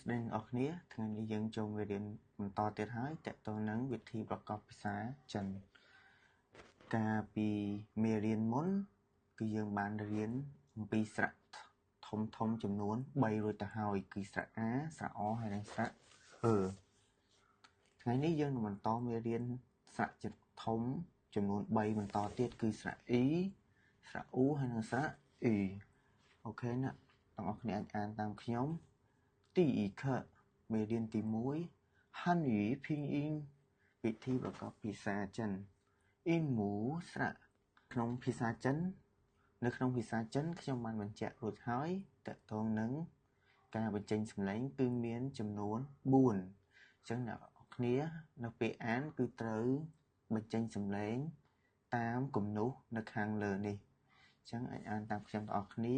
ស្តីអ្នកនរគ្នាថ្ងៃនេះយើងចូលមេរៀនបន្តទៀតហើយតកតងនឹងវិធីប្រកបភាសាចិនកាលពីមេរៀនមុនគឺយើងបានរៀនអំពីស្រៈធំធំចំនួន3រួចទៅហើយគឺស្រៈអាស្រៈអហើយនិងស្រៈអឺថ្ងៃនេះយើងនឹងបន្តមេរៀនស្រៈធំចំនួន3បន្តទៀតគឺស្រៈអ៊ីស្រៈអ៊ូហើយនិងស្រៈអ៊ីអូខេណាទាំងអស់គ្នាអាចអានតាមខ្ញុំ第一课មេរៀនទី1汉语拼音វិធីប្រកបភាសាចិនអ៊ីមូស្រៈក្នុងភាសាចិននៅក្នុងភាសាចិនខ្ញុំបានបញ្ជាក់រួចហើយតកតងនឹងការបញ្ចេញសំឡេងគឺមានចំនួន4អញ្ចឹងអ្នកគ្នានៅពេលអានគឺត្រូវបញ្ចេញសំឡេងតាមគំនូសនៅខាងលើនេះអញ្ចឹងអាចអានតាមខ្ញុំទាំងអស់គ្នា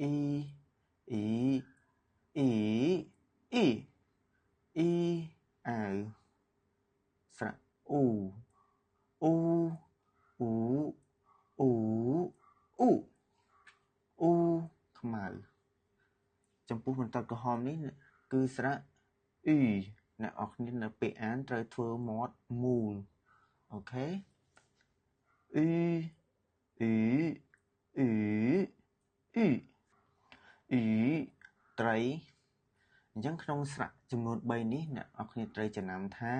អ៊ីអ៊ីអ៊ីអ៊ីអ៊ីអាវស្រៈអ៊ូអ៊ូអ៊ូអ៊ូអ៊ូអ៊ូខ្មៅចំពោះបន្ទាត់ក្រហមនេះគឺស្រៈអ៊ីអ្នកនរគ្នានៅពេលអានត្រូវធ្វើមាត់មូលអូខេអ៊ីអ៊ីអ៊ីអ៊ីអ៊ីត្រីអញ្ចឹងក្នុងស្រៈចំនួន3នេះអ្នកនរគ្នាត្រូវចំណាំថា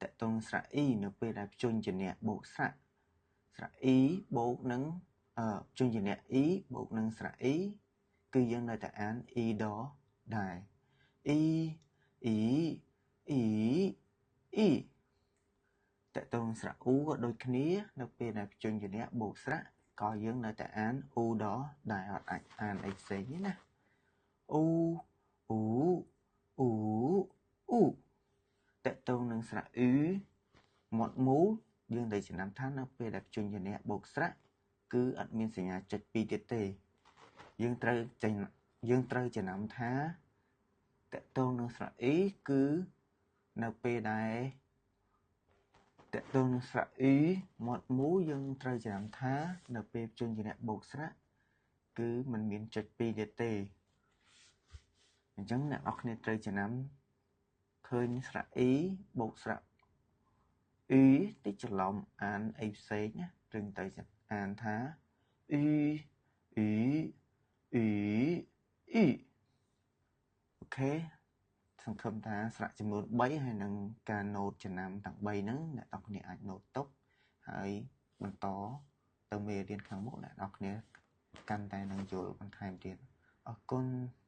តកតងស្រៈអ៊ីនៅពេលដែលព្យញ្ជនៈបូកស្រៈស្រៈអ៊ីបូកនឹងព្យញ្ជនៈអ៊ីបូកនឹងស្រៈអ៊ីគឺយើងនៅតែអានអ៊ីដដែរអ៊ីអ៊ីអ៊ីអ៊ីតកតងស្រៈអ៊ូក៏ដូចគ្នានៅពេលដែលព្យញ្ជនៈបូកស្រៈក៏យើងនៅតែអានអ៊ូដដែរអត់អាចអានអីផ្សេងទេណាអ៊ូអ៊ូអ៊ូអ៊ូតកតងនឹងស្រៈអ៊ឺមាត់មូលយើងត្រូវចំណាំថានៅពេលដែលព្យញ្ជនៈបូកស្រៈគឺអត់មានសញ្ញាចុច2ទៀតទេយើងត្រូវចំណាំថាតកតងនឹងស្រៈអ៊ីគឺនៅពេលដែលតកតងនឹងស្រៈអ៊ីមាត់មូលយើងត្រូវចំណាំថានៅពេលព្យញ្ជនៈបូកស្រៈគឺมันមានចុច2ទៀតទេអញ្ចឹងអ្នកនរគ្នាត្រូវចំណាំឃើញស្រៈអ៊ីបូកស្រៈអ៊ីតិចច្រឡំអានអីផ្សេងណាត្រឹមតែអានថាអ៊ីអ៊ីអ៊ីអ៊ីអូខេសង្ឃឹមថាស្រៈចំនួន3ហើយនឹងការណូតចំណាំទាំង3ហ្នឹងអ្នកនរគ្នាអាចណូតទុកហើយបន្តទៅមេរៀនខាងមុខអ្នកនរគ្នាកាន់តែនឹងយល់បន្ថែមទៀតអរគុណ។